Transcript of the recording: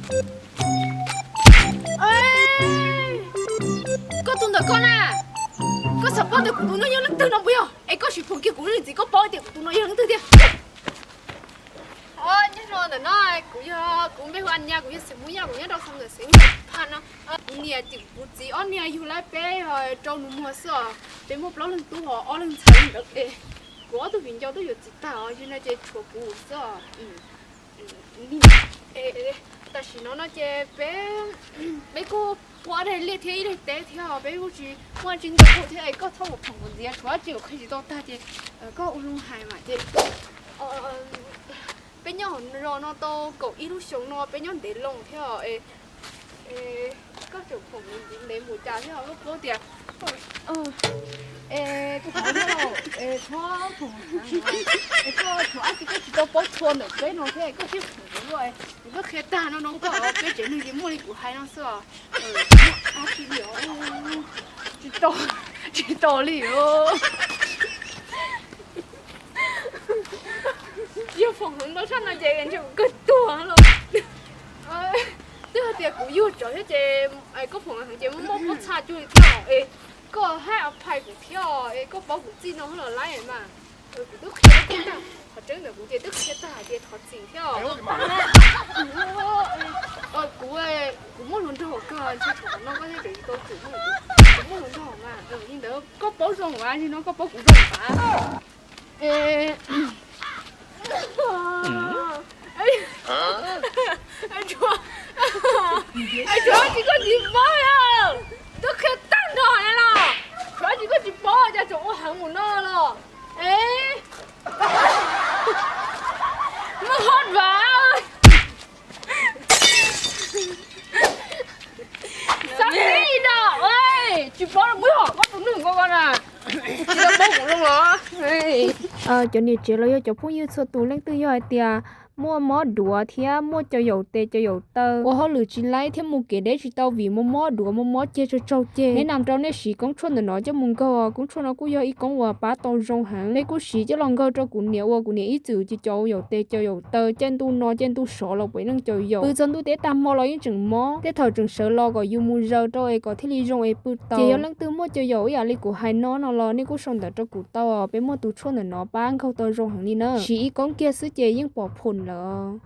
Koj tus ntawm koj na, koj xav paub tias kuv tus no yog leej twg no puas yog? Es koj sim foom kiag kuv lub ntxiv, koj paub tias kuv tus no yog leej twg tiag? Nyob zoo ntawm no, kuv yog, kuv npe hu Anya, kuv yog xeem Hmoob Yaj, kuv nyob rau xeev ntawm xeev Phaj no. Kuv niam thiab kuv txiv ob niag yug lawm peb rau nus muag xwb os. Peb muaj plaub leeg tub os, ob leeg ntxhais ntawd es kuv ob tug viv ncaus twb yuav txiv tag os, yog no ces tshuav kuv xwb os. Tam sim no no ces peb, peb kuj ua ob daig liaj thiab ib daig teb thiab, peb kuj tsis muaj tsis ntau thiab, es koj txhob mus foom kuv ntxiv, tshuav dab tsi kuv qhia tsis tau tag ces koj ua zoo hais mas ces peb nyob hauv zos no tau kaum ib lub xyoo no, peb nyob ntev loo thiab. Koj tseem foom kuv ntxiv ntev npaum cas thiab, koj paub tias, es tus qhov no, es txhob foom, es koj tshuav dab tsi koj tsis tau paub txhua ntawm peb no thiab, koj thiaj foom kuv luaj, kuv twb qhia tag no no koj, peb tsev neeg ces muaj li kuv hais no xwb os. Tsis tau, tsis tau li os. Yog foom heev ntau tshaj no ces ntshe kuv kawg tuag los. Twb hais tias kuv yug tsov thiab ces koj foom heev ces muaj pob txha cuag li thiab es koj haj a phais kuv thiab es koj paub kuv txij no los laib mas. Kuv twb qhia tag, qhov tseeb ntawm kuv ces twb qhia tag hais tias thov txim thiab os. Kuv, kuv muaj hluas nraug kawg, ntshe tshuav qhov no koj thiaj tseem tsis tau txim. Kuv muaj hluas nraug mas, li ntawd koj paub zoo as, li no koj paub kuv zoo as. Tshuav tsis koj tsis paub, twb qhia tag nrho los, tshuav tsis koj tsis paub cas tseem ua heev mus no los. Muaj hot vas. Xav tib no, tsis paub muab hom koj tus neeg ko ko na. Tsis tau paub kuv zoo los. Cov niam tsev los yog cov phooj ywg txhua tus leej twg yog hais tias muaj mob duav thiab muaj cov yaum tes cov yaum taw, ua hauj lwm tsis laib thiab mus kev deb tsis tau vim muaj mob duav muaj mob ceg tsaug tsaug ceg, nej nam rau nej siv koob tshuaj ntawm no coj mus nkaug. Koob tshuaj no kuj yog ib koob uas pab tau zoo heev. Peb kuj siv coj los nkaug rau kuv niam ua, kuv niam ib txwm ces cov yaum tes cov yaum taw caij ntuj no caij ntuj sov los puav leej cov yaum. Pw txog ntuj teb tag hmo los yeej tseem mob, tej thaum tseem sawv los kom yus mus zaws rau es kom thiaj li zoo es pw tau. Ces yog leej twg muaj cov yaum ib yam li kuv hais no no los nej kuj sau ntawv rau kuv tau, peb muaj tus tshuaj ntawm no pab nkaug tau zoo heev li na. Siv ib koob kiag xwb ces yeej pom phom lawm.